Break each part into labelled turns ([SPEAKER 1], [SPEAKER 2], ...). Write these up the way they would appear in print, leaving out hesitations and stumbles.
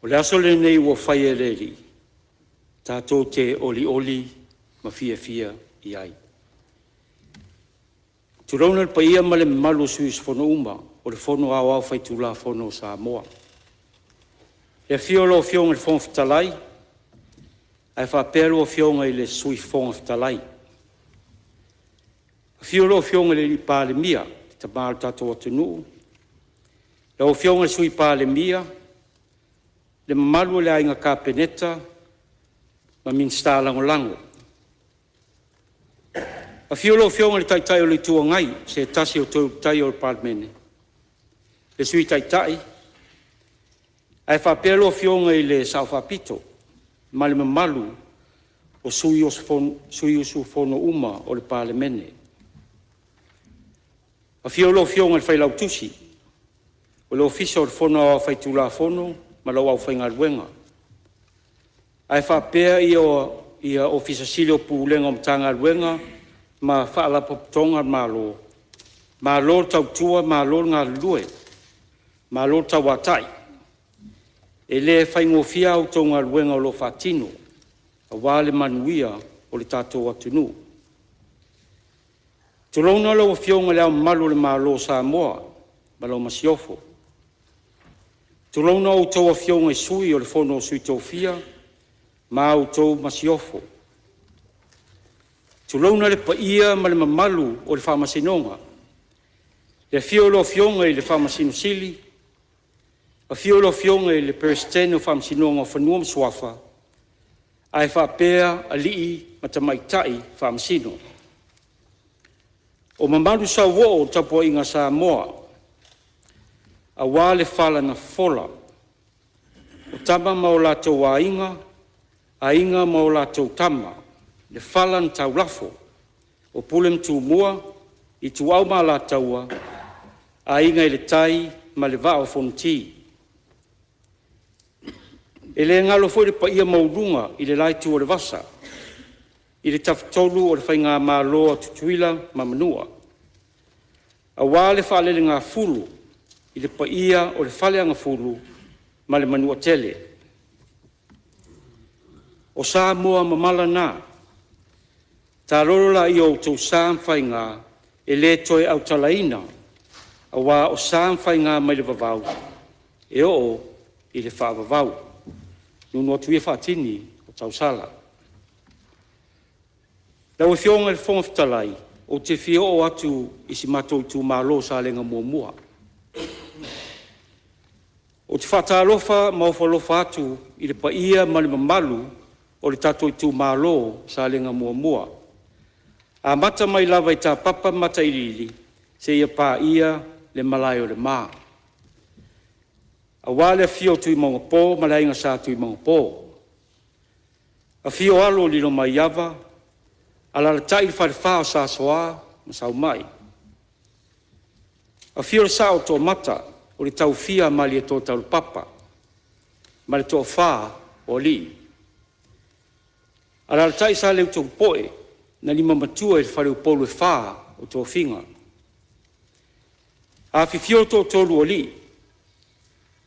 [SPEAKER 1] O le aso lenei ua faia e le Alii, tatou te olioli ma fiafia i ai. Tulouna le paia ma le mamalu o sui usufono uma o le Fono Aoao Faitulafono a Samoa. I le afio o lau Afioga i le Fofoga Fetalai ae faapea lau Afioga i le Sui Fofoga Fetalai. Afio lau Afioga i le Palemia, le tama o le tatou atunuu, lau Afioga i le Sui Palemia, le mamalu o le Aiga Kapeneta ma Minisita Lagolago. Afio lau Afioga i le Taitai o le Itu Agai, o se tasi o toe Ulutaia o le Palemene, le Sui Taitai ae faapea lau Afioga i le Sao Faapito ma le mamalu o sui usufono uma o le Palemene. Afio lau Afioga i le Failautusi o le Ofisa o le Fono Aoao Faitulafono ma lau aufaigaluega, ae faapea Ofisa Sili o Pulega o Matagaluega ma Faalapotopotoga a le Malo. Malo le tautua malo le galulue, malo le tauatai. E le faigofie a outou galuega o lo o faatino aua le manuia o le tatou atunuu. Tulouna lau Afioga i Le Ao Mamalu o le Malo o Samoa ma lau Masiofo, tulouna a outou Afioga i Sui o le Fono a Sui Tofia ma a outou Masiofo. Tulouna le paia ma le mamalu o le Faamasinoga, le afio o lau Afioga i le Faamasino Sili, afio lau Afioga i le Peresetene o le Faamasinoga o Fanua ma Suafa ae faapea alii ma tamaitai Faamasino. O mamalu sauoo o le tapuaiga a Samoa aua le fala na fofola, o Tama ma o latou Aiga, Aiga ma o latou Tama, le fala na taulafo o Pule ma Tumua, Ituau ma Alataua, Aiga i le Tai ma le Vaa o Fonoti. E le galo foi le paia maualuga i le la itu o le vasa i le Tafatolu o le Faigamalo a Tutuila ma Manua, aua le faalelegafulu i le paia o le Faleagafulu ma le Manuatele. O Samoa mamala na, taalolo laia o outou sa ma faiga e le toe autalaina aua o sa ma faiga mai le vavau e oo i le faavavau. Nuunuu atu ia faatini o tausala. Lau Afioga i le Fofoga Fetalai, ou te fia oo atu i si o matou itumalo o Salega 1. Ou te faatalofa ma ofo alofa atu i le paia ma le mamalu o le tatou itumalo o Salega 1, amata mai lava i Tapapa ma Matailiili seia paia le Malaeolema, aua le afio o Tuimaugapo ma le Aiga Sa Tuimaugapo, afio alo o Lilomaiava, alaalatai le falefa o Sa Soa ma Saumai, afio le Sao o Toomata o le taufia a Malietoa Taulopapa ma le toafa o alii. Alaalatai Sa Leutopoe na limamatua i faleupolu e fa o tofiga. Afifio toatolu o alii,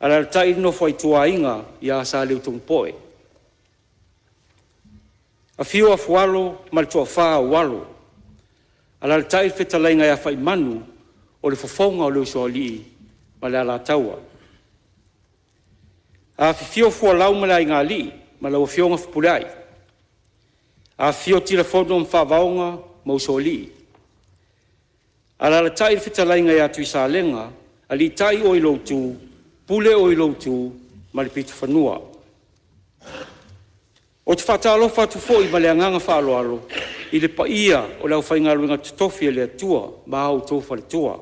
[SPEAKER 1] alaalatai le nofo a ituaiga ia Saleutogipoe. Afio Afualo ma le toafa o Alo, alaalatai le fetalaiga ia Faimanu o le fofoga o le Usoalii ma le Alataua. Afifio Fualau ma le Aigaalii ma lau Afioga Fepuleai, afifio Tilafono ma Faavaoga ma Usoalii, alaalatai le fetalaiga ia Tuisalega, aliitai oe i lou itu, pule oe i lou itu ma le Piitofanua. Ou te faatalofa atu foi ma le agaga faaaloalo i le paia o le aufaigaluega totofi a le Atua ma a outou faletua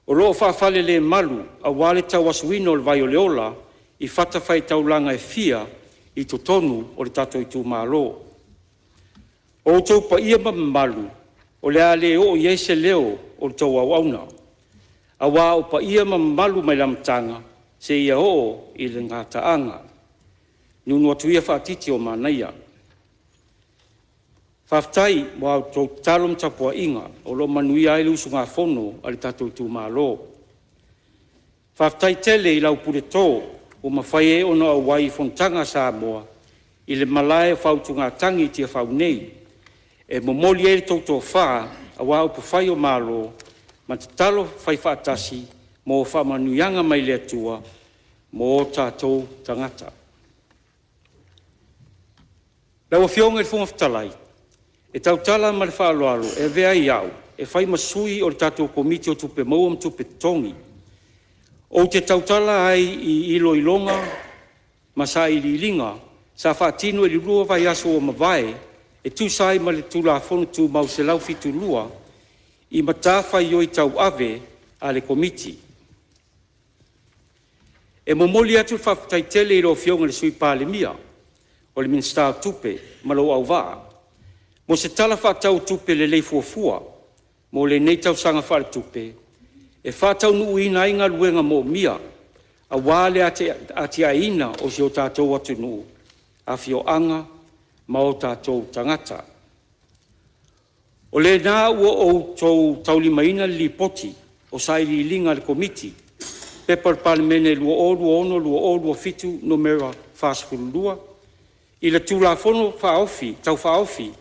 [SPEAKER 1] o lo o faafalelemalu aua le tauasuina o le vai o le ola i fatafaitaulaga e fia i totonu o le tatou itumalo. O outou paia ma mamalu o le a le oo i ai se leo o le tou auauna, aua o paia ma mamalu mai le amataga seia oo i le gataaga. Nuunuu atu ia faatiti ua manaia. Faafetai mo a outou tatalo ma tapuaiga o lo o manuia ai le usugafono a le tatou itumalo. Faafetai tele i lau puleto ua mafai ai ona auai i Fonotaga a Samoa i le Malae o le Faautugatagi i Tiafau nei, e momoli ai le tou tofa aua upufai o Malo ma tatalo faifaatasi mo faamanuiaga mai le Atua mo o tatou tagata. Lau Afioga i le Fofoga Fetalai, e tautala ma le faaaloalo e avea ai au e fai ma sui o le tatou Komiti o Tupe Maua ma Tupe Totogi, ou te tautala ai i iloiloga ma sailiiliga sa faatino i le 2 vaiaso ua mavae e tusa ai ma le Tulafono Tumau 172 i matafaioi tauave a le Komiti. E momoli atu le faafetai tele i lau Afioga i le Sui Palemia, o le Minisita o Tupe ma lou auvaa mo se Tala Faatatau o Tupe lelei fuafua mo lenei tausaga faaletupe e faataunuuina ai galuega moomia aua le atiaeina o si o tatou atunuu, afioaga ma o tatou tagata. O lena ua outou taulimaina le Lipoti o Sailiiliga a le Komiti, P.P.2026/2027 Nu.42, i le Tulafono Tau Faaofi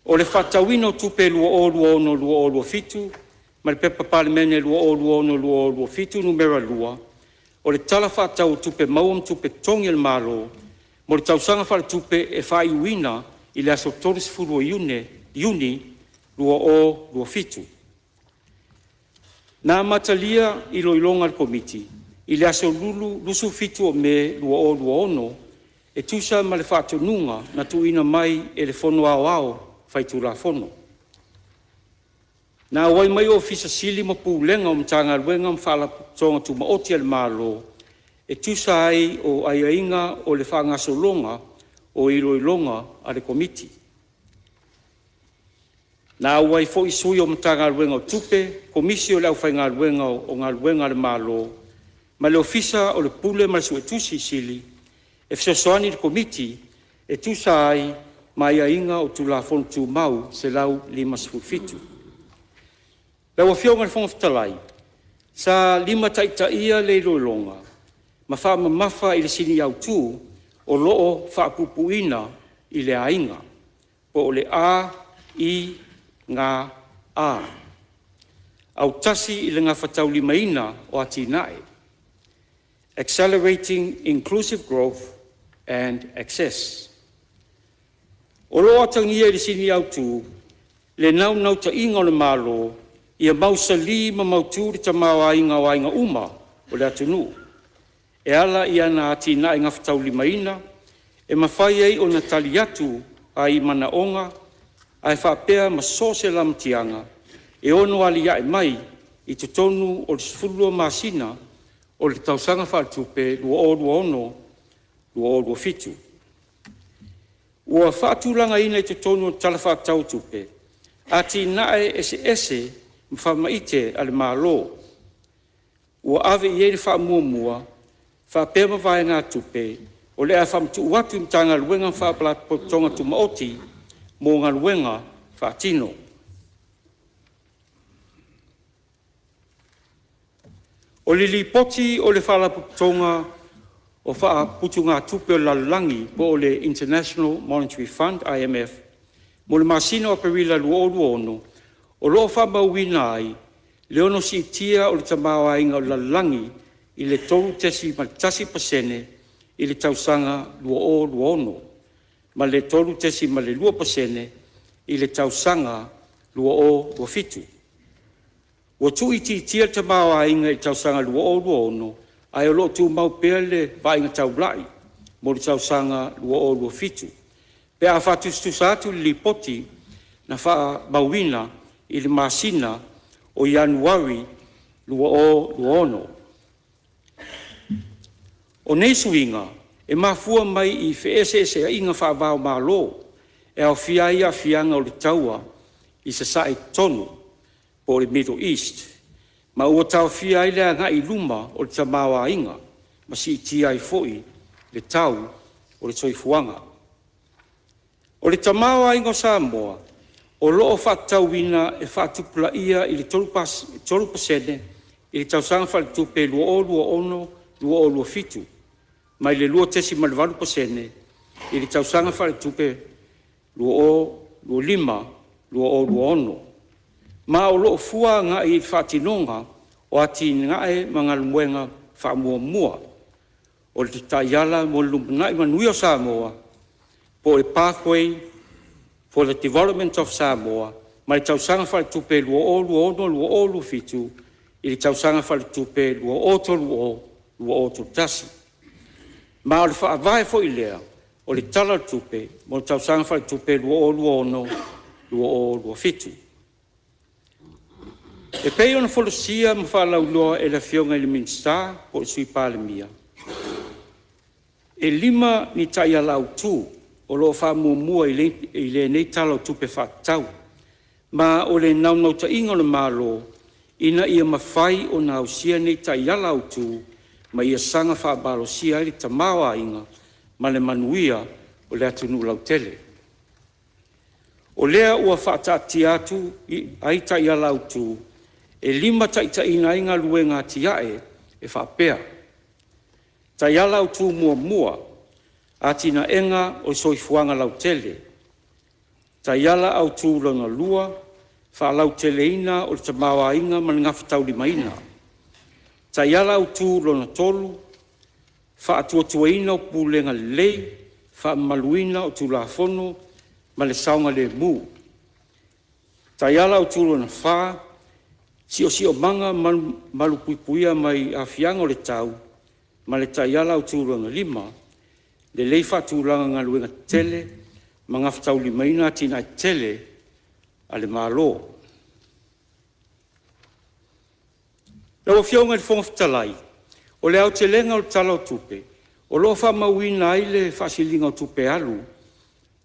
[SPEAKER 1] o le Faatatauina o Tupe 2026/2027 ma le P.P.2022/2023 Nu.2 o le Tala Faatatau o Tupe Maua ma Tupe Totogi a le Malo mo le Tausaga Faaletupe e faaiuina i le aso 30 Iuni 2027. Na amatalia iloiloga a le Komiti i le aso Lulu 27 Me 2026 e tusa ma le faatonuga na tuuina mai e le Fono Aoao Faitulafono. Na auai mai Ofisa Sili o Pulega o Matagaluega ma Faalapotopotoga Tumaoti a le Malo e tusa ai o aiaiga o le faagasologa o iloiloga a le Komiti. Na auai foi sui o Matagaluega o Tupe, Komisi o le Aufaigaluega o Galuega a le Malo ma le Ofisa o le Pule ma le Suetusi Sili e fesoasoani i le Komiti e tusa ai ma aiaiga o Tulafono Tumau 157. Lau Afioga i le Fofoga Fetalai, sa limataitaia le iloiloga ma faamamafa i le sini autu o lo o faapuipuiina i le aiga po o le A, I, G, A, autasi i le gafataulimaina o atinae, Accelerating Inclusive Growth and Access. O lo o atagia i le sini autu le naunautaiga o le Malo ia mausali ma mautu le tamaoaiga o aiga uma o le atunuu e ala i ana atinae gafataulimaina e mafai ai ona tali atu ai i manaoga ae faapea ma so o se lamatiaga e ono alia'e mai i totonu o le 12 masina o le tausaga faaletupe 2026/2027. Ua faatulagaina i totonu o le Tala Faatatau o Tupe atinae eseese ma faamaite a le Malo ua ave i ai le faamuamua faapea ma vaegatupe o le a faamatuu atu i Matagaluega ma Faalapotopotoga Tumaoti mo galuega faatino. O le Lipoti o le Faalapotopotoga o Faaputugatupe o le Lalolagi po o le International Monetary Fund IMF mo le masina o Aperila 2026, o lo o faamauina ai le ono siitia o le tamaoaiga o le lalolagi i le 3.1% i le tausaga 2026 ma le 3.2% i le tausaga 2027. Ua tuuitiitia le tamaoaiga i le tausaga 2026, ae o lo o tumau pea le vaaiga taulai mo le tausaga 2027 pe a faatusatusa atu i le Lipoti na faamauina i le masina o Ianuari 2026. O nei suiga e mafua mai i feeseeseaiga faava-o-Malo e aofia ai aafiaga o le taua i Sasae tonu po o le Middle East, ma ua taofia ai le agai i luma o le tamaoaiga ma siitia ai foi le tau o le soifuaga. O le tamaoaiga o Samoa o lo o faatatauina e faatupulaia i le 3% i le tausaga faaletupe 2026/2027. mai le 2.8% i le tausaga faaletupe 2025/2026, ma o lo o fua agai i le faatinoga o atinae ma galuega faamuamua o le Taiala mo le Lumanai Manuia o Samoa po o le Pathway for the Development of Samoa mai le tausaga faaletupe 2026/2027 i le tausaga faaletupe 2030/2031. Ma o le faavae foi lea o le Tala o le Tupe mo le tausaga faaletupe 2026/2027. E pei ona folasia ma faalauiloa e le Afioga i le Minisita po o le Sui Palemia, e 5 ni taiala autu o lo o faamuamua i lenei Tala o Tupe Faatatau, ma o le naunautaiga o le Malo ina ia mafai ona ausia nei taiala autu ma ia saga faamalosia ai le tamaoaiga ma le manuia o le atunuu lautele. O lea ua faataatia atu ai taiala autu e limataitaiina ai galuega atiae e faapea: Taiala Autu 1: Atinaeina o le soifuaga lautele. Taiala Autu 2: Faalauteleina o le tamaoaiga ma le gafataulimaina. Taiala Autu 3: Faatuatuaina o pulega lelei, faamamaluina o Tulafono ma le saogalemu. Taiala Autu 4: Siosiomaga Malupuiapuia mai aafiaga o le tau, ma le Taiala Autu 5: Lelei faatulaga galuega tetele ma gafataulimaina atinae tetele a le Malo. Lau Afioga i le Fofoga Fetalai, o le aotelega o le Tala o le Tupe, o lo o faamauina ai le faasiliga o tupe alu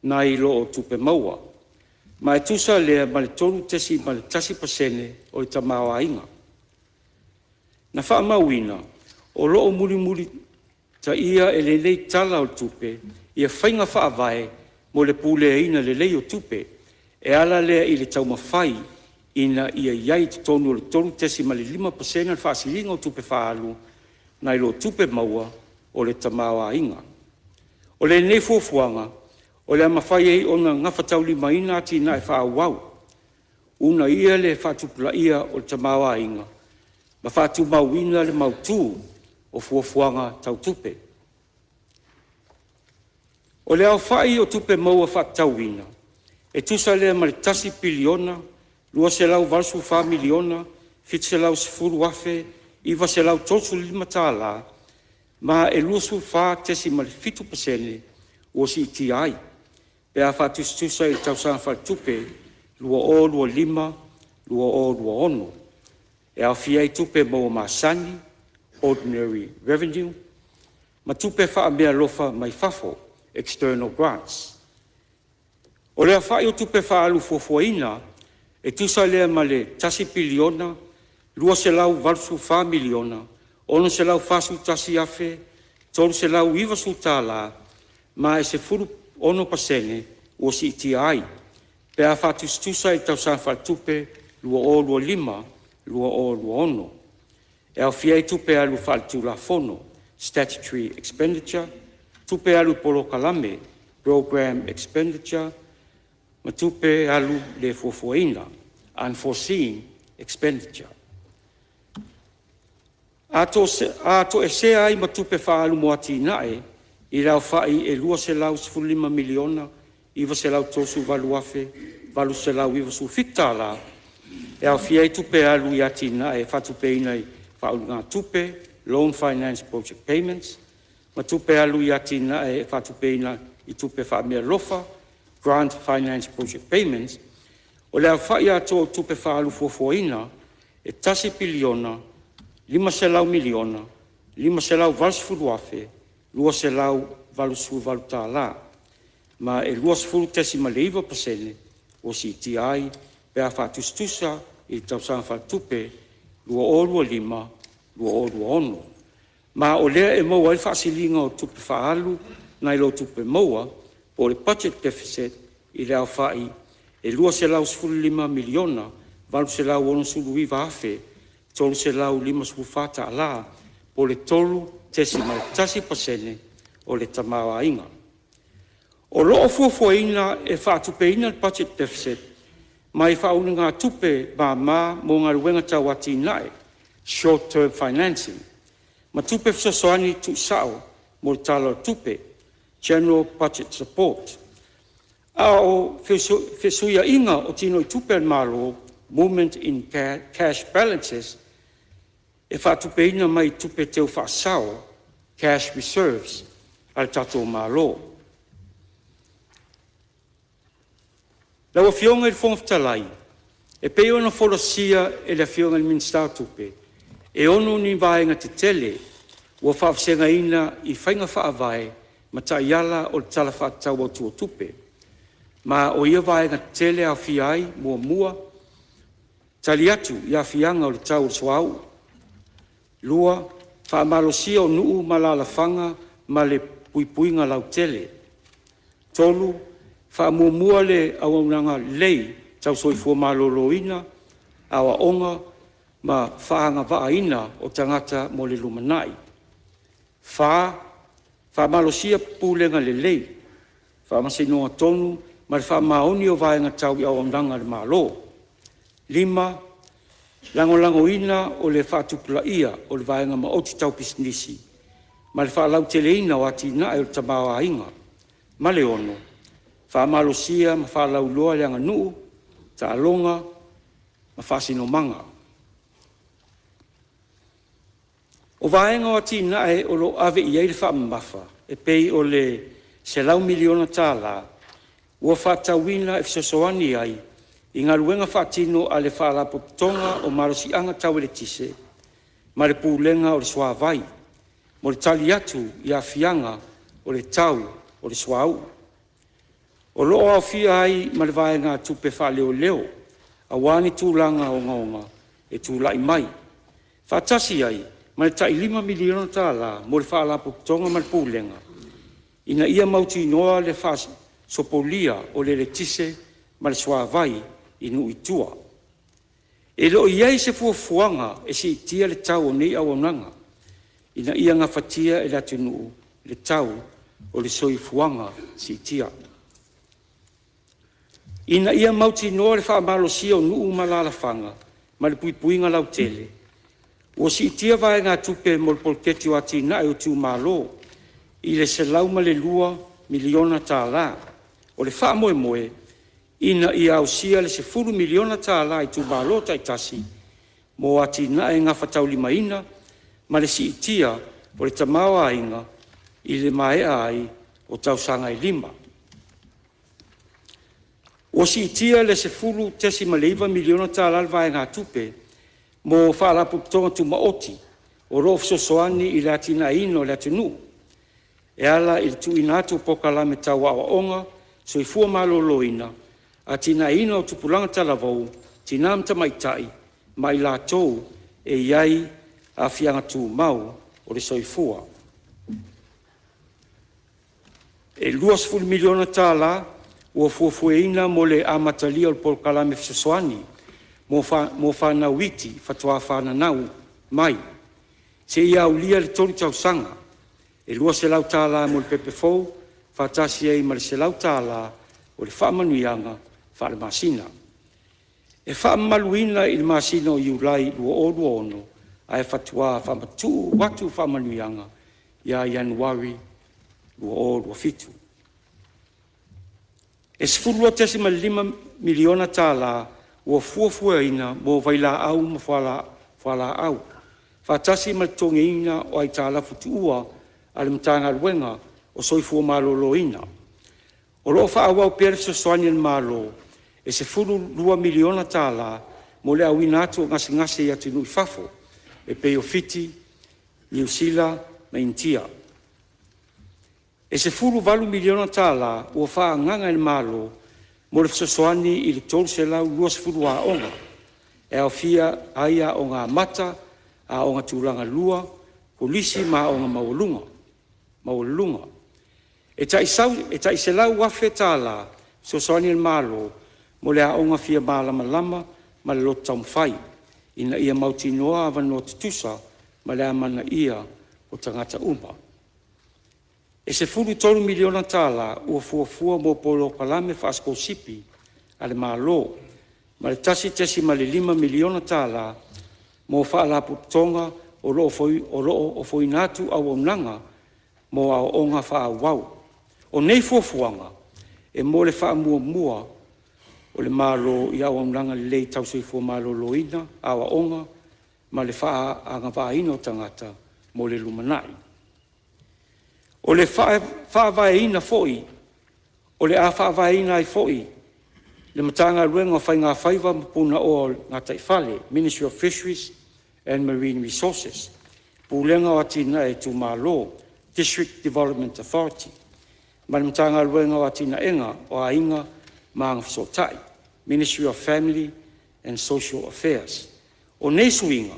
[SPEAKER 1] nai lo tupe maua, ma e tusa lea ma le 3.1% o le tamaoaiga. Na faamauina, o lo o mulimulitaia e lenei Tala o le Tupe ia faiga faavae mo le puleaina lelei o tupe, e ala lea i le taumafai ina ia i ai i totonu o le 3.5% le faasiliga o tupe faaalu nai lo tupe maua o le tamaoaiga. O lenei fuafuaga o le a mafai ai ona gafataulimaina atinae faaauau, uunaia le faatupulaia o le tamaoaiga ma faatumauina le mautu o fuafuaga tau tupe. O le aofai o tupe maua faatatauina e tusa lea ma le $1, 284, 710,935 tala ma e 24.7% ua siitia ai pe a faatusatusa i le tausaga faaletupe 2025/2026, e aofia ai tupe maua masani (ordinary revenue) ma tupe faameaalofa mai fafo (external grants). O le aofai o tupe faaalu fuafuaina e tusa lea ma le $1, 284, 641, 390 tala ma e 16% ua siitia ai pe a faatusatusa i le tausaga faaletupe 2025/2026, e aofia ai tupe alu faaletulafono (statutory expenditure), tupe alu i polokalame (programme expenditure) ma tupe alu le fuafuaina (unforeseen expenditure). A toesea ai ma tupe faaalu mo atinae i le aofai e $215,938,897, e aofia ai tupe alu i atinae e faatupeina i faaulugatupe (Loan Finance Project Payments) ma tupe alu i atinae e faatupeina i tupe faameaalofa (Grant Finance Project Payments). O le aofai atoa o tupe faaalu fuafuaina e $1,500,580,288 ma e 20.9% ua siitia ai pe a faatusatusa i le tausaga faaletupe 2025/2026. Ma o lea e maua ai le faasiliga o tupe faaalu nai lo tupe maua po o le budget deficit i le aofai e $215,869,354 po o le 3. 2.1% o le tamaoaiga. O lo o fuafuaina e faatupeina le budget deficit mai faauluuluga mama mo galuega tau atinae, short term financing, ma tupe fesoasoani tuusao mo le Tala o le Tupe, General Budget Support. A o fesuiaiga o tinoitupe a le Malo, movement in cash balances, e faatupeina mai tupe teu faasao, cash reserves a le tatou Malo. Lau Afioga i le Fofoga Fetalai, e pei ona folasia e le Afioga i le Minisita o Tupe, e 6 ni vaega tetele ua faavasegaina i faiga faavae ma taiala o le Tala Faatatau Autu o Tupe. Ma o ia vaega tetele e aofia ai; 1. Tali atu i aafiaga o le tau o le suauu. 2. Faamalosia o nuu ma alaalafaga ma le puipuiga lautele. 3. Faamuamua le auaunaga lelei tau soifua maloloina, aoaoga ma faagavaaina o tagata mo le lumanai. 4. Faamalosia pulega lelei, faamasinoga tonu ma le faamaoni o vaega tau i auaunaga a le Malo. 5. Lagolagoina o le faatupulaia o le vaega maoti tau pisinisi ma le faalauteleina o atinae o le tamaoaiga. Ma le 6. Faamalosia ma faalauiloa le aganuu, taaloga ma faasinomaga. O vaega o atinae o lo o ave i ai le faamamafa e pei o le $100 miliona ua faatatauina e fesoasoani ai i galuega faatino a le Faalapotopotoga o Malosiaga Tau Eletise ma le Pulega o le Suavai mo le tali atu i aafiaga o le tau o le suauu. O lo o aofia ai ma le vaegatupe faaleoleo aua ni tulaga ogaoga e tulai mai, faatasi ai ma le tai $5 miliona mo le Faalapotopotoga ma le Pulega ina ia mautinoa le faasopolia o le eletise ma le suavai i nuu i tua. E le o i ai se fuafuaga e siitia le tau o nei auaunaga ina ia gafatia e le atunuu le tau o le soifuaga siitia. Ina ia mautinoa le faamalosia o nuu ma alaalafaga ma le puipuiga lautele, ua siitia vaegatupe mo le Poloketi o Atinae o Itumalo i le $102 miliona. O le faamoemoe ina ia ausia le $10 miliona a itumalo taitasi mo atinae gafataulimaina ma le siitia o le tamaoaiga i le maea ai o tausaga e 5. Ua siitia i le $10.9 miliona le vaegatupe mo Faalapotopotoga Tumaoti o lo o fesoasoani i le atinaeina o le atunuu e ala i le tuuina atu o polokalame tau aoaoga, soifua maloloina, atinaeina o tupulaga talavou, tina ma tamaitai ma i latou e i ai aafiaga tumau o le soifua. E $20 miliona tala ua fuafuaina mo le amatalia o le polokalame fesoasoani mo fanau iti faatoa fananau mai seia aulia le 3 tausaga. E $200 mo le pepe fou faatasi ai ma le $100 o le faamanuiaga faalemasina. E faamamaluina i le masina o Iulai 2026 ae faatoa faamatuu atu faamanuiaga ia Ianuari 2027. E $12.5 miliona tala ua fuafuaina mo vailaau ma fualaau, faatasi ma le totogiina o aitalafu tuua a le Matagaluega o Soifua Maloloina. O lo o faaauau pea le fesoasoani a le Malo e $12 miliona tala mo le auina atu o gasegase i atunuu i fafo e pei o Fiti, Niu Sila ma Initia. E $18 miliona tala ua faaagaaga e le Malo mo le fesoasoani i le 320 aoga e aofia ai Aoga Amata, Aoga Tulaga Lua, Kolisi ma Aoga Maualuluga. E tai $100,000 le fesoasoani a le Malo mo le Aoga Fia Malamalama ma le Loto Taumafai ina ia mautinoa avanoa tutusa ma le amanaia o o tagata uma. E $13 miliona tala ua fuafua mo polokalame faasikolasipi a le Malo ma le $1.5 miliona tala mo faalapotopotoga o lo o ofoina atu auaunaga mo aoaoga faaauau. O nei fuafuaga e mo le faamuamua o le Malo i auaunaga lelei tau soifua maloloina, aoaoga ma le faaagavaaina o tagata mo le lumanai. O le faavaeina foi o le a faavaeina ai foi le Matagaluega o Faiga Faiva ma Punaoa o le Gataifale (Ministry of Fisheries and Marine Resources), Pulega o Atinae a Itumalo (District Development Authority) ma le Matagaluega o Atinaega o Aiga ma Agafesootai (Ministry of Family and Social Affairs). O nei suiga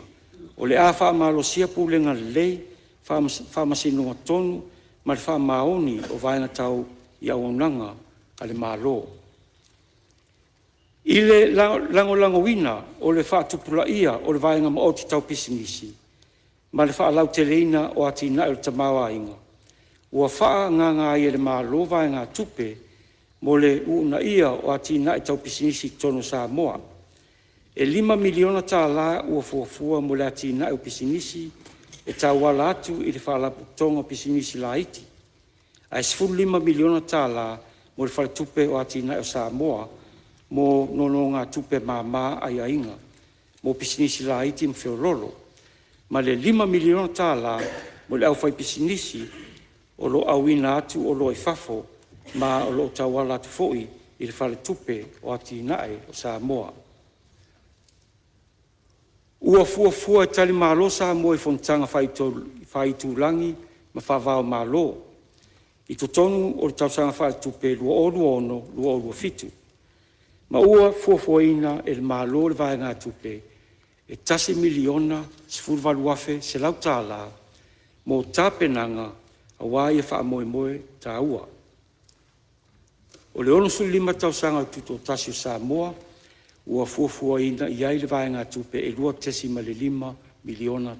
[SPEAKER 1] o le a faamalosia pulega lelei, faamasinoga tonu ma le faamaoni o vaega tau i auaunaga a le Malo. I le lagolagoina o le faatupulaia o le vaega maoti tau pisinisi ma le faalauteleina o atinae o le tamaoaiga, ua faaagaaga ai e le Malo vaegatupe mo le uunaia o atinae tau pisinisi i totonu o Samoa. E $5 miliona tala ua fuafua mo le atinae o pisinisi e tauala atu i le Faalapotopotoga o Pisinisi Laiti, ae $15 miliona tala mo le Faletupe o Atinae o Samoa mo nonogatupe mama aiaiga mo pisinisi laiti ma feoloolo, ma le $5 miliona tala mo le aufaipisinisi o lo o auina atu oloa i fafo ma o lo o tauala atu foi i le Faletupe o Atinae o Samoa. Ua fuafua e talimalo Samoa i fonotaga faaitulagi ma faava-o-Malo i totonu o le tausaga faaletupe 2026/2027, ma ua fuafuaina e le Malo le vaegatupe e $1,018,100 mo tapenaga aua ia faamoemoe taua. O le 65 tausaga o le Tutoatasi o Samoa, ua fuafuaina i ai le vaegatupe e $2.5 miliona.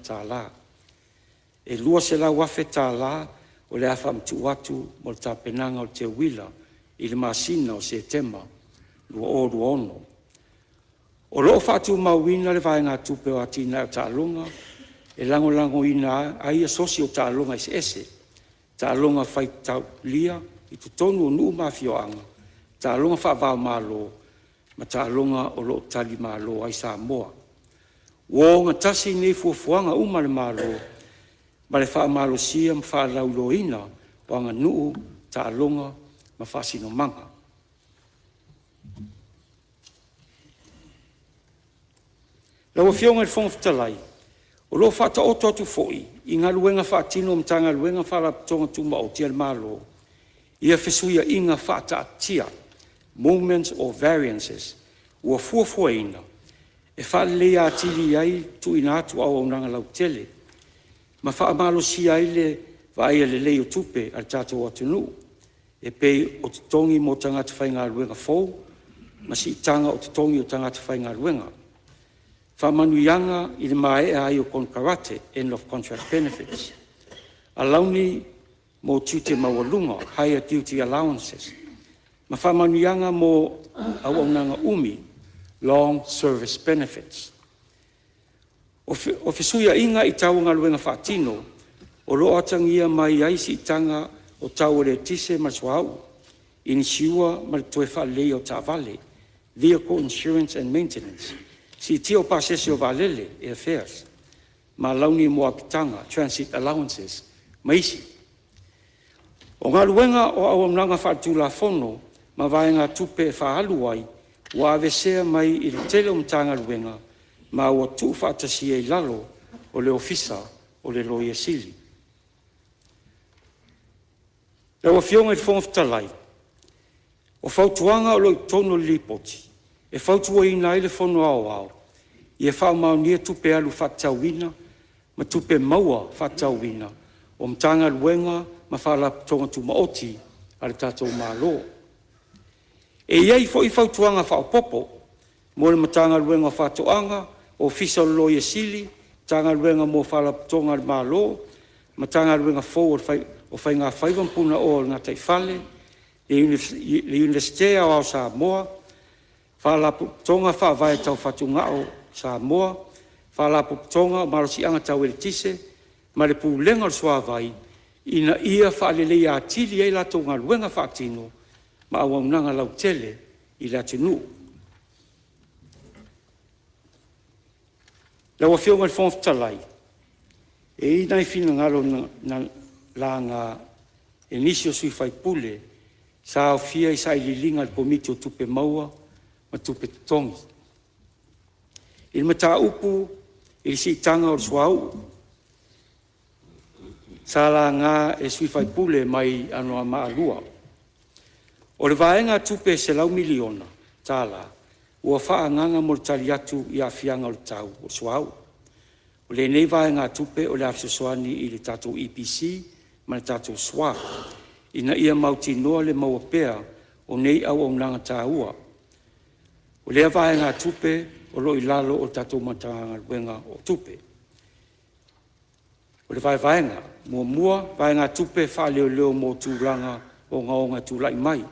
[SPEAKER 1] E $200,000 o le a faamatuu atu mo le tapenaga o le teuila i le masina o Setema 2026. O lo o faatumauina le vaegatupe o Atinae o Taaloga e lagolagoina ai asosi o taaloga eseese, taaloga faitalia i totonu o nuu ma afioaga, taaloga faava-o-Malo ma taaloga o lo o talimalo ai Samoa. Ua ogatasi nei fuafuaga uma a le Malo ma le faamalosia ma faalauiloaina o aganuu, taaloga ma faasinomaga. Lau Afioga i le Fofoga Fetalai, o lo o faataoto atu foi i galuega faatino a Matagaluega ma Faalapotopotoga Tumaoti a le Malo ia fesuiaiga faataatitia (movements or variances) ua fuafuaina e faaleleia atili ai le tuuina atu o auaunaga lautele ma faamalosia ai le vaaia lelei o tupe a le tatou atunuu, e pei o totogi mo tagata faigaluega fou ma siitaga o totogi o tagata faigaluega, faamanuiaga i le maea ai o konekarate (end of contract benefits), alauni mo tiute maualuga (higher duty allowances), ma faamanuiaga mo auaunaga umi (long service benefits). O fesuiaiga i tau o galuega faatino o lo o atagia mai ai siitaga o tau o le eletise ma le suauu, inisiua ma le toe faaleleia o taavale (vehicle insurance and maintenance), siitia o pasese o vaalele (airfares), ma alauni mo apitaga (transit allowances) ma isi. O galuega o auaunaga faaletulafono ma vaegatupe e faaalu ai ua aveesea mai i le tele o Matagaluega ma ua tuufaatasia i lalo o le Ofisa o le Loia Sili. Lau Afioga i le Fofoga Fetalai, o fautuaga o lo o i totonu o le Lipoti, e fautuaina ai le Fono Aoao, Ia faamaonia Tupe Alu Faatatauina ma Tupe Maua Faatatauina o Matagaluega ma Faalapotopotoga Tumaoti a le tatou Malo. E i ai foi fautuaga faaopoopo mo le Matagaluega o Faatoaga, Ofisa o le Loia Sili, Matagaluega mo Faalapotopotoga a le Malo, Matagaluega fou o Faigafaiva ma Punaoa o le Gataifale, le Iunivesite Aoao o Samoa, Faalapotopotoga Faavae Tau Fatugao o Samoa, Faalapotopotoga o Malosiaga Tau Eletise ma le Pulega o le Suavai ina ia faaleleia atili ai latou galuega faatino ma auaunaga lautele i le atunuu. Lau Afioga i le Fofoga Fetalai, e i ai nai finagalo na laga e nisi o sui usufono sa aofia i sailiiliga a le Komiti o Tupe Maua ma Tupe Totogi i le mataupu i le siitaga o le suauu sa laga e le sui usufono mai Anoamaa 2. O le vaegatupe e $100 miliona ua faaagaaga mo le tali atu i aafiaga o le tau o le suauu. O lenei vaegatupe o le a fesoasoani i le tatou EPC ma le tatou SWA ina ia mautinoa le maua pea o nei auaunaga taua. O lea vaegatupe o lo o i lalo o le tatou Matagaluega o Tupe. O le vaevaega: Muamua, vaegatupe faaleoleo mo tulaga ogaoga e tulai mai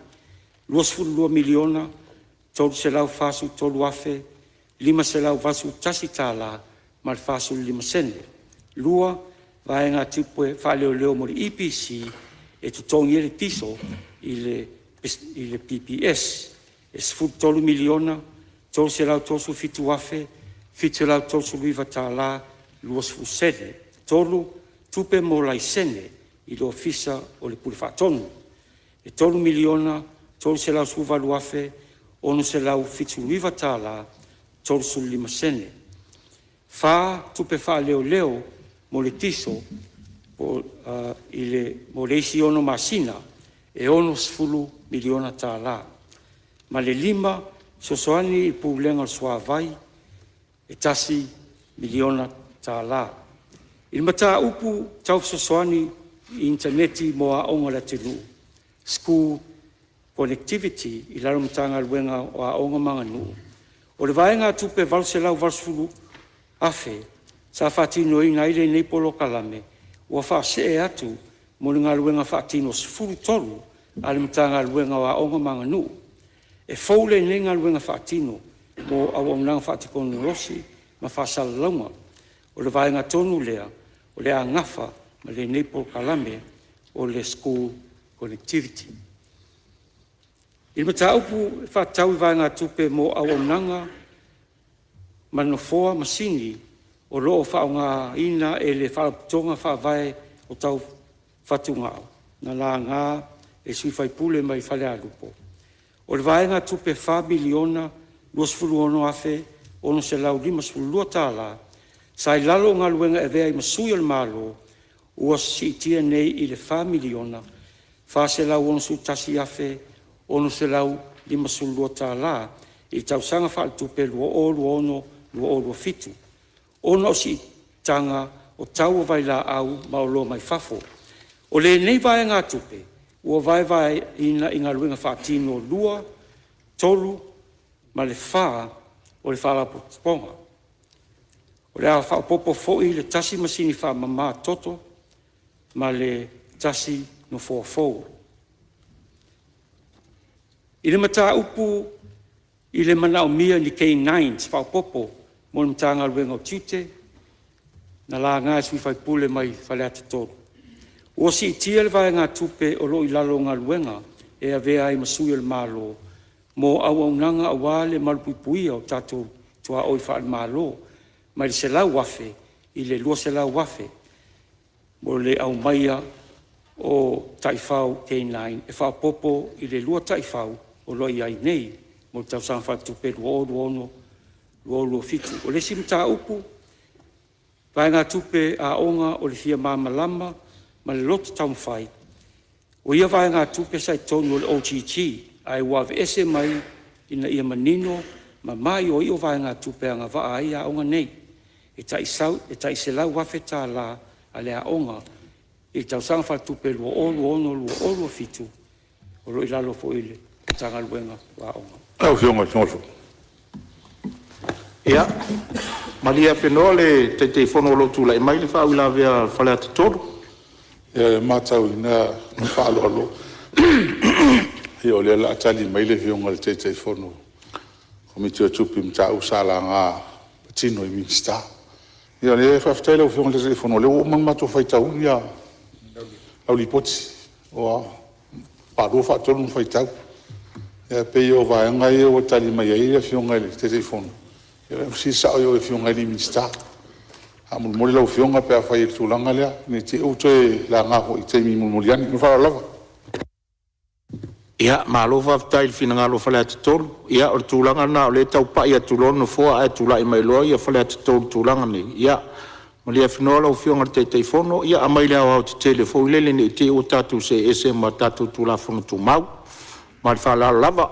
[SPEAKER 1] $22,343,581.45. Lua, vaegatupe faaleoleo mo le EPC e totogi ai le kiso i le PPS e $13,337,739.20. Tolu, tupe mo laisene i le Ofisa o le Pule Faatonu e $3,318,679.35. Fa, tupe faaleoleo mo le tiso mo le isi 6 masina e $60,000,000. Ma le lima, fesoasoani i le Pulega o le Suavai e $1,000,000. I le mataupu tau fesoasoani i initaneti mo aoga a le atunuu, school connectivity i lalo o le Matagaluega o Aoga ma Aganuu, o le vaegatupe e $880,000 sa faatinoina ai lenei polokalame ua faasee atu mo le galuega faatino 13 a le Matagaluega o Aoga ma Aganuu. E fou lenei galuega faatino mo auaunaga faatekonolosi ma faasalalauga. O le vaega tonu lea o le a nafa ma lenei polokalame o le school connectivity. I le mataupu e faatatau i vaegatupe mo auaunaga ma nofoa masini o lo o faaaogaina e le Faalapotopotoga Faavae Tau Fatugao na laga e le sui usufono mai Falealupo, o le vaegatupe e $4,026,652 sa i lalo o Galuega e Avea ai ma Sui o le Malo ua siitia nei i le $4,461,652 i le tausaga faaletupe 2026/2027 ona o siitaga o tau o vailaau ma oloa mai fafo. O lenei vaegatupe ua vaevaeina i galuega faatino 2, 3 ma le 4 o le Faalapotopotoga. O le a faaopoopo foi le tasi masini faamama toto ma le tasi nofoa fou. I le mataupu i le manaomia o ni K9 faaopoopo mo le Matagaluega o Tiute na laga e le sui usufono mai Faleata 3, ua siitia le vaegatupe o lo o i lalo o Galuega e Avea ai ma Sui o le Malo mo auaunaga aua le malupuipuia o tatou tuaoi faale-Malo mai le $100,000 i le $200,000 mo le aumaia o taifau K9 e faaopoopo i le lua taifau o lo o i ai nei mo le tausaga faaletupe 2026/2027. O le isi mataupu, vaegatupe aoga o le fia malamalama ma le loto taumafai, o ia vaegatupe sa i totonu o le OGG ae ua aveese mai ina ia manino ma maioio vaegatupe e agavaa ai aoga nei. E tai $100,000 a le aoga i le tausaga faaletupe 2026/2027 o lo o i lalo foi o le Matagaluega o Aoga. Lau Afioga i le Fofoga Fetalai. Ia, malie afenoa le Taitaifono o lo o tulai mai le faauilavea a Faleata
[SPEAKER 2] Ia e matauina ma le faaaloalo o lea o le a tali mai le Afioga i le Taitaifono o le Komiti o Tupe i mataupu sa laga e patino i Minisita. Ia o lea faafetai i lau Afioga i le Taitaifono o lea ua uma ona matou faitauina lau Lipoti, ua faalua faatolu ona faitau. Ae pei o vaega ia ua tali mai ai le Afioga i le Taitaifono, ia fesili sao i o i Afioga i Minisita faamolemole lau Afioga pe afai o le tulaga lea, ne i te i ua toe laga foi i le taimi mulimuli ane. Ma le faaaloalo lava.
[SPEAKER 3] Ia malo faafetai i le finagalo o Faleata 3. Ia o le tulaga lena o lea e tau pai atu loa le Nofoa ae tulai mai loa Faleata 3 i le tulaga lenei. Ia malie afenoa lau Afioga i le Taitaifono, ia aumai le aoaotetele foi lele ne i te i ua tatou see ese ma tatou Tulafono Tumau. Ma le faaaloalo lava.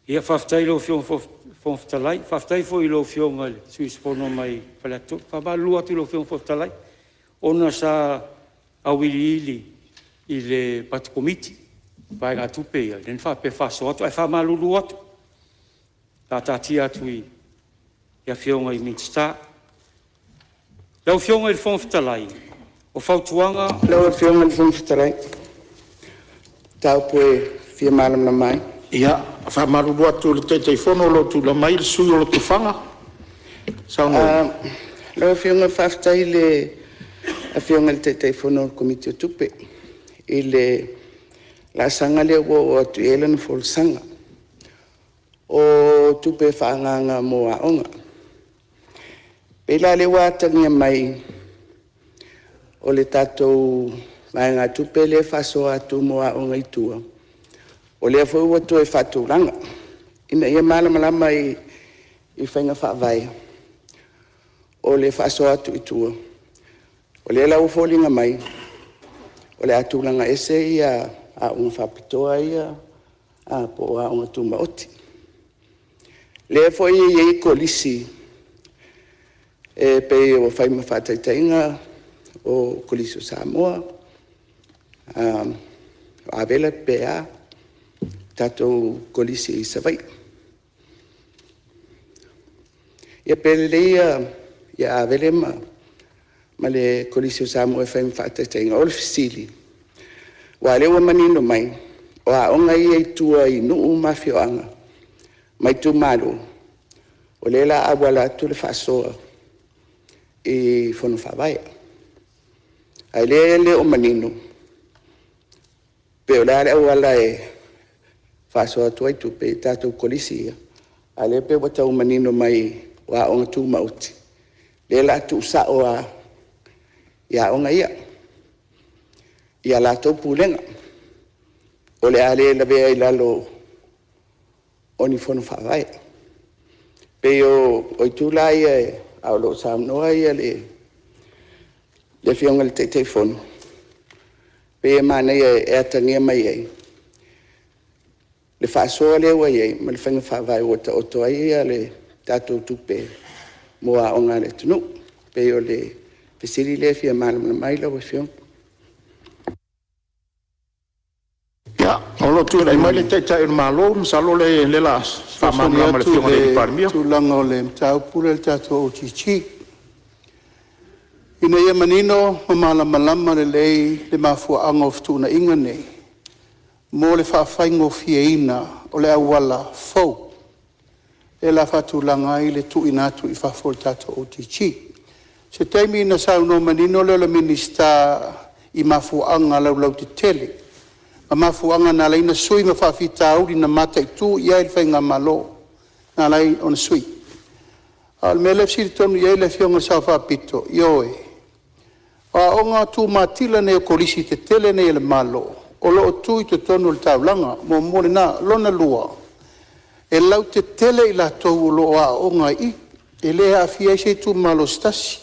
[SPEAKER 1] Ia faafetai i lau Afioga i le Fofoga Fetalai, faafetai foi i lau Afioga i le sui usufono mai Faleata 3. E faamalulu atu i lau Afioga i le Fofoga Fetalai, ona sa auiliili i le matou Komiti vaegatupe ia lea na faapea e faasoa atu. Ae faamalulu atu, o le a taatia atu i Afioga i Minisita. Lau Afioga i le Fofoga Fetalai, o fautuaga
[SPEAKER 4] Lau Afioga i le Fofoga Fetalai, o se mataupu e fia malamalama ai.
[SPEAKER 3] Ia, e faamalulu atu i le Taitaifono o lo o tulai mai le sui usufono mo Lotofaga. Saunoa.
[SPEAKER 4] Lau Afioga faafetai i le Afioga i le Taitaifono o le Komiti o Tupe i le laasaga lea ua oo atu i ai lana folasaga, o tupe faaagaaga mo aoga. E pei la o lea ua atagia mai o le tatou vaegatupe lea e faasoa atu mo aoga i tua, o lea foi ua toe faatulaga. Ina ia malamalama i faiga faavae o le faasoa atu i tua, o lea la ua foliga mai o le a tulaga ese aoga faapitoa ia po o aoga tumaoti. O lea foi e i ai Kolisi e pei e fai ma faataitaiga o Kolisi o Samoa, o Avela pe a, tatou Kolisi i Savaii. Ia pe lelei Avele ma le Kolisi o Samoa e fai ma faataitaiga. O le fesili; aua o lea ua manino mai o aoga ia i tua i nuu ma afioaga ma itumalo, o lea o le a auala atu le faasoa i fono faavae. A o lea e le o manino po o le a le auala e faasoa atu ai tupe i tatou Kolisi ia, a o lea pei ua tau manino mai o aoga tumaoti lea o le a tuusao lava i aoga ia i a latou pulega. O le a le lavea i lalo o ni fono faavae. E pei o itu la ia a o lo o saunoa le Afioga i le Taitaifono, e pei e manaia e atagia mai ai le faasoa lea ua i ai ma le faiga faavae ua taoto ai le tatou tupe mo aoga a le atunuu. E pei o le fesili lea e fia malamalama ai lau Afioga.
[SPEAKER 3] Ia, o lo o tulai mai le Taitai o le Malo, masalo o lea o le a faamalamalama e le Afioga i le Palemia.
[SPEAKER 5] I le tulaga o le mataupu lea i le tatou OGG. Ina ia manino ma malamalama lelei le mafuaaga o fetuunaiga nei, mo le faafaigofieina o le auala fou lea o le a faatulaga ai le tuuina atu i fafo o le tatou OGG. O se taimi ona saunoa manino lea o le Minisita i mafuaaga laulautetele ma mafuaaga na ala ai ona sui ma faafitauli na mataitu i ai le faigamalo na ala ai ona sui. A o le mea lea e fesili tonu i ai le Afioga i le Sao Faapito, ioe, o aoga tumatila nei o Kolisi tetele nei a le Malo o lo o tu i totonu o le taulaga, muamua lena. Lona lua, e lautetele i latou o lo o aooga i i, e le aafia ai se itumalo se tasi.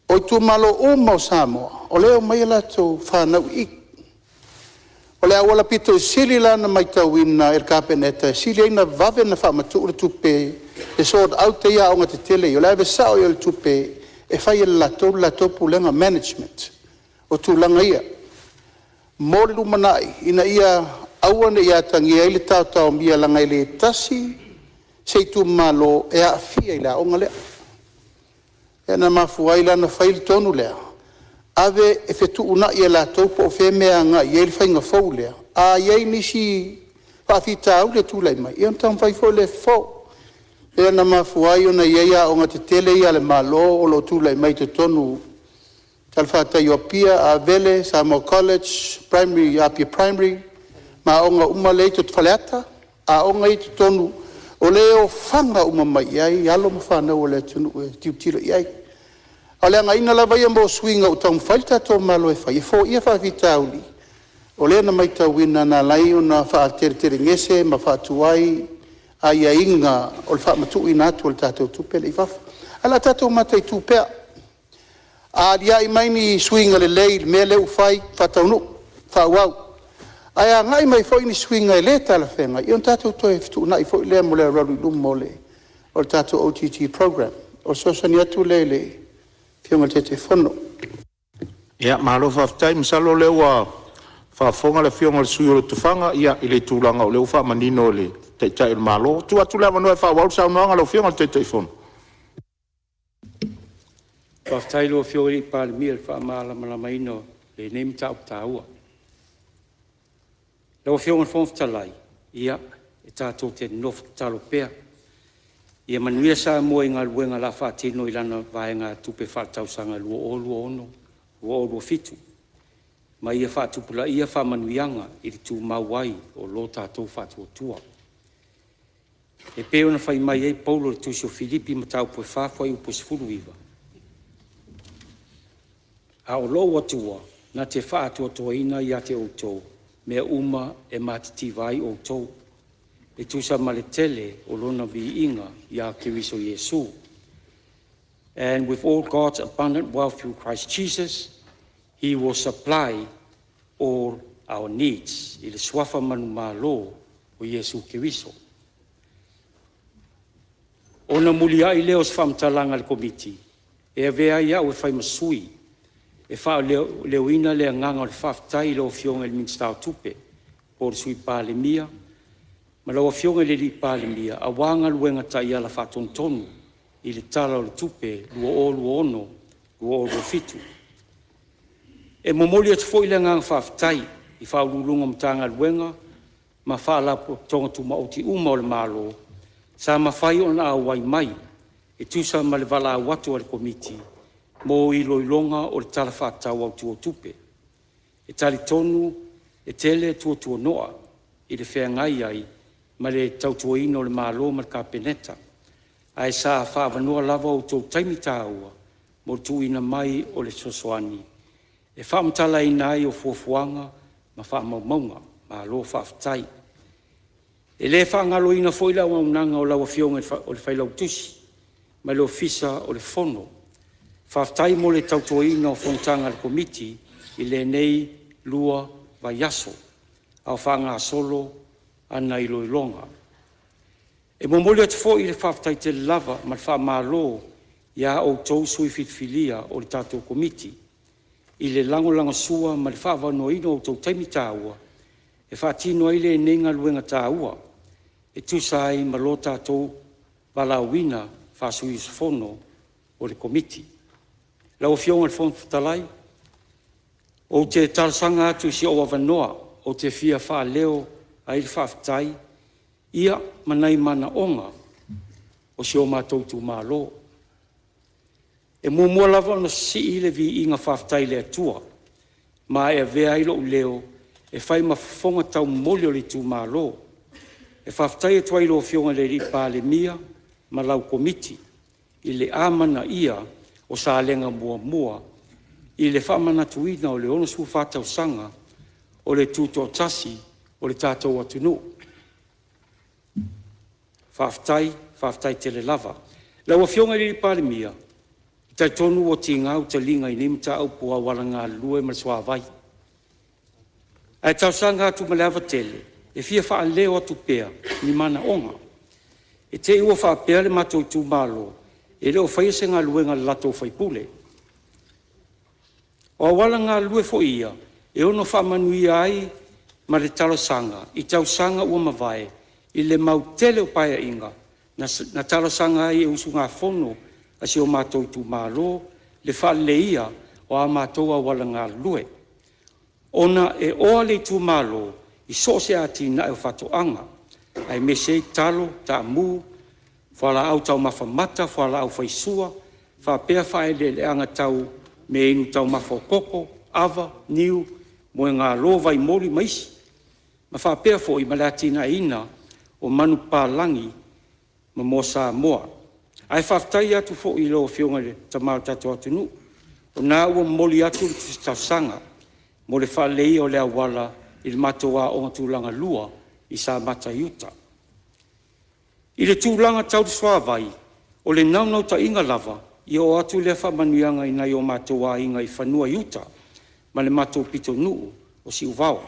[SPEAKER 5] O itumalo uma o Samoa o lea e omai a latou fanau i i. O le auala pito sili la ona matauina e le Kapeneta e sili ai ona vave ona faamatuu le tupe e sort out ai aoga tetele ia, o le ave sao i ai o le tupe e fai e latou le latou pulega, management o tulaga ia mo le lumanai ina ia aua ne i atagia ai le taotaomia, leaga e le tasi se itumalo e aafia i le aoga lea. Lea na mafua ai la ona fai le tonu lea, ave e fetuunai e latou po o fea le mea e agai i ai le faiga fou lea. A i ai nisi faafitauli e tulai mai, ia ona taumafai foi lea e fofo. Lea na mafua ai ona i ai aoga tetele ia a le Malo o lo o tulai mai totonu o talafatai o Apia, Avele, Samoa College, Primary, Apia Primary ma aoga uma ia i Faleata, aoga ia e i totonu o lea e ofaga uma mai i ai alo ma fanau a le atunuu e tilotilo i ai. A o le againa lava ia mo suiga ua taumafai le tatou Malo e fai e foia faafitauli o lea na matauina na ala ai ona faateletelegese ma faatuai aiaiga o le faamatuuina atu o le tatou tupe lea i fafo. Ae o le a tatou mataitu pea. A aliai mai ni suiga lelei i le mea lea ua fai, faataunuu, faaauau. Ae a agai mai foi ni suiga e le talafeagai, ia ona tatou toe fetuunai foi lea mo le alualu i luma o le tatou OGG Programme. O le fesoasoani atu lea i le Afioga i le Taitaifono. Ia malo faafetai. Masalo o lea ua faafofoga le afioga i le sui usufono o Lotofaga i le tulaga o lea ua faamanino e le Taitai o le Malo. Tuu atu le avanoa e faaauau le saunoaga a lau Afioga i le Taitaifono.
[SPEAKER 1] Faafetai i lau Afioga i le Palemia i le faamalamalamaina o lenei mataupu taua. Lau Afioga i le Fofoga Fetalai, ia e tatou te nofo tatalo pea ia manuia Samoa i galuega o le a faatino i lana vaegatupe faaletausaga 2026/2027 ma ia faatupulaia faamanuiaga i le tumau ai o lo tatou faatuatua. E pei ona fai mai ai Paulo i le tusi o Filipi mataupu 4 fuaiupu 19, “A o lou Atua na te faatoatoaina ia te outou mea uma e matitiva ai outou, e tusa ma le tele o lona viiga ia Keriso Iesu. And with all God's abundant wealth through Christ Jesus, he will supply all our needs. I le suafa manumalo o Iesu Keriso. Ona muliai lea o se faamatalaga a le Komiti, e avea ai au e fai ma sui e faaleoina le agaga o le faafetai i lau Afioga i le Minisita o Tupe po o le Sui Palemia ma lau Afioga i le Palemia aua galuega taiala faatonutonu i le Tala o le Tupe 2026/2027. E momoli atu foi le agaga faafetai i Ofisa Sili o Pulega o Matagaluega ma Faalapotopotoga Tumaoti uma a le Malo sa mafai ona auai mai e tusa ma le valaau atu a le Komiti mo iloiloga o le Tala Faatatau Autu o Tupe. E talitonu e tele tuatuano'a i le feagai ai ma le tautuaina o le Malo ma le Kapeneta, ae sa faaavanoa lava o outou taimi taua mo le tuuina mai o le fesoasoani e faamatalaina ai o fuafuaga ma faamaumauga. Malo faafetai. E le faagaloina foi le auaunaga a lau Afioga i le Failautusi ma le Ofisa o le Fono, faafetai mo le tautuaina o fonotaga a le Komiti i lenei 2 vaiaso a o faagasolo ana iloiloga. E momoli atu foi le faafetai tele lava ma le faamalo ia outou sui filifilia o le tatou Komiti i le lagolagosua ma le faaavanoaina o outou taimi taua e faatino ai lenei galuega taua e tusa ai ma lo tatou valaauina faa-sui usufono o le Komiti. Lau Afioga i le Fofoga Fetalai, ou te talosaga atu i si ou avanoa ou te fia faaleo ai le faafetai ma nai manaoga o si o matou itumalo. E muamua lava ona sii le viiga faafetai i le Atua ma e avea ai lou leo e fai ma fofoga taumomoli o le itumalo e faafetai atu ai i lau Afioga i le Palemia ma lau Komiti i le amanaia o Salega 1 i le faamanatuina o le 64 tausaga o le Tutoatasi o le tatou atunuu. Faafetai, faafetai tele lava. Lau Afioga i le Palemia, e talitonu ua tiga ou taliga i nei mataupu o auala galue ma le suavai. Ae talosaga atu ma le ava tele e fia faaleo atu pea ni manaoga. I te i ua faapea le matou itumalo e le o faia se galuega a le latou sui usufono. O auala galue foi ia e ono faamanuia ai ma le talosaga i tausaga ua mavae i le mau tele o Paeaiga na talosaga ai e usugafono a si o matou itumalo le faaleleia o a matou auala galulue, ona e oa le itumalo i so o se atinae o faatoaga, aemaise ai talo, taamu, fualaau taumafa mata, fualaau faisua, faapea faaeleeleaga tau meainu taumafa o koko, ava, niu, moegalo, vaimoli ma isi, ma faapea foi ma le atinaeina o manupapalagi ma moa Samoa. Ae faafetai atu foi i lau Afioga i le Tama o le tatou atunuu, o lena ua momoli atu le tusi talosaga mo le faaleleia o le auala i le matou aoga tulaga lua i Samata i Uta. I le tulaga tau le suavai, o le naunautaiga lava ia oo atu lea faamanuiaga i nai o matou aiga i fanua i uta ma le matou pitonuu o Siuvao.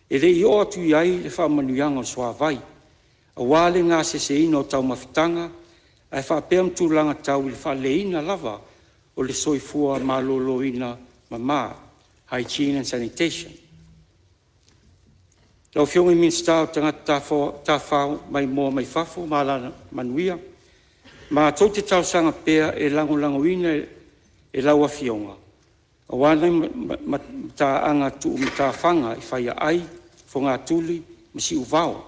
[SPEAKER 1] E le i oo atu i ai le faamanuiaga o le suavai aua le gaseseina o taumafataga ae faapea ma tulaga tau i le faaleleiina lava o le soifua maloloina mama (hygiene and sanitation). Lau Afioga i le Minisita o Tagata Tafafao Maimoa mai Fafo ma Alamanuia, matou te talosaga pea e lagolagoina e lau Afioga aua nai mataaga tuu matafaga i Faiaai, Fogatuli ma Siuvao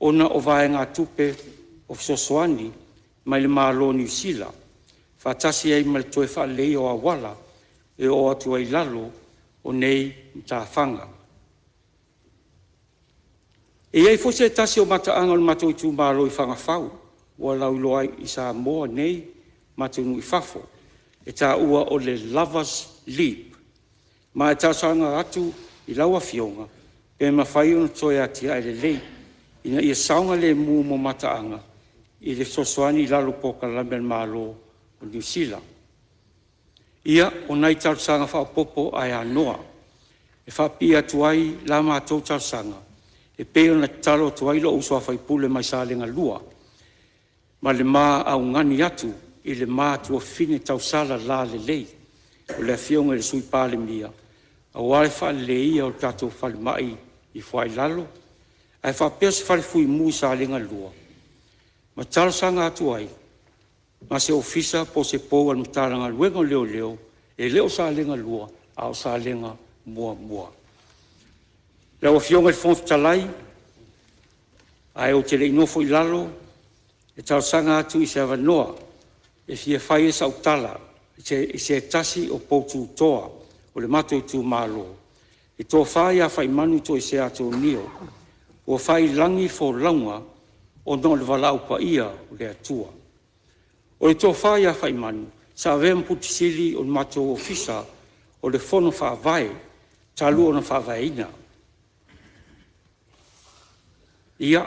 [SPEAKER 1] ona o vaegatupe o fesoasoani mai le Malo o Niu Sila faatasi ai ma le toe faaleleia o auala e oo atu ai i lalo o nei matafaga. E i ai foi se tasi o mataaga o le matou itumalo i Fagafau ua lauiloa i Samoa nei ma atunuu i fafo e taua o le Lover's Leap, ma e talosaga atu i lau Afioga pe mafai ona toe atiae lelei ina ia saogalemu mo mataaga i le fesoasoani i lalo o polokalame a le Malo o Niu Sila. Ia, o nai talosaga faaopoopo ae ano e faapipii atu ai la matou talosaga e pei ona tatalo atu ai lou uso a sui usufono mai Salega 2 ma le ma augani atu i le ma tuafafine tausala lalelei o le Afioga i le Sui Palemia aua le faaleleia o le tatou falemai i Foailalo ae faapea se fale fuimu i Salega 2 ma talosaga atu ai ma se ofisa po o se pou a le Matagaluega o Leoleo. E le o Salega 2 a o Salega 1. Lau Afioga i le Fofoga Fetalai, ae ou te le i nofo i lalo e talosaga atu i se avanoa e fia fai ai sau tala i se tasi o poutu toa o le matou itumalo, le Tofa ia Faimanu Toesea Atonio, ua faiilagi le folauga ona o le valaau paia a le Atua. O le Tofa ia Faimanu sa avea ma Pule Sili o le matou Ofisa o le Fono Faavae talu ona faavaeina. Ia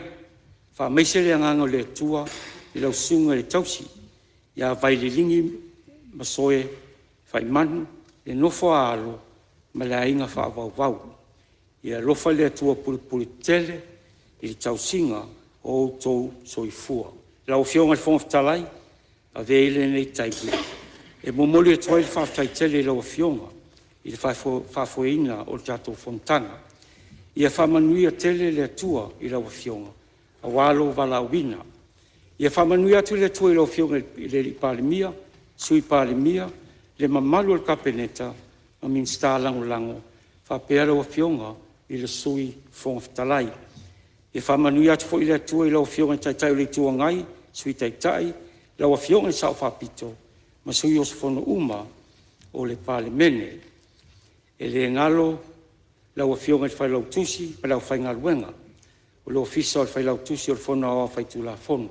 [SPEAKER 1] faamaise le agaga o le Atua i lau susuga i le tausi ia Vaileligi Masoe Faimanu, le nofo a alo ma le aiga faavauvau. Ia alofa le Atua pulepuletetele i le tausiga o outou soifua. Lau Afioga i le Fofoga Fetalai, avea ia lenei taimi e momoli atu ai le faafetai tele i lau Afioga i le faafoeina o le tatou fonotaga. Ia faamanuia tele le Atua i lau Afioga aua lou valaauina. Ia faamanuia atu le Atua i lau Afioga i le Palemia, Sui Palemia, le mamalu o le Kapeneta ma Minisita Lagolago faapea lau Afioga i le Sui Fofoga Fetalai. Ia faamanuia atu foi le Atua i lau Afioga i le Taitai o le Itu Agai, Sui Taitai, lau Afioga i le Sao Faapito ma sui usufono uma o le Palemene. E le galo lau Afioga i le Failautusi ma le aufaigaluega o le Ofisa o le Failautusi o le Fono Aoao Faitulafono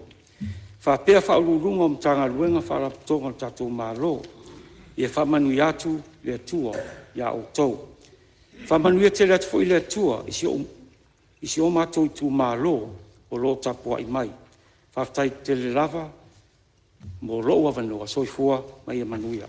[SPEAKER 1] faapea Ofisa Sili o Pulega o Matagaluega ma Faalapotopotoga a le tatou Malo. Ia faamanuia atu le Atua ia outou. Faamanuia tele atu foi le Atua i si o matou itumalo o lo o tapuai mai. Faafetai tele lava mo lou avanoa. Soifua ma ia manuia.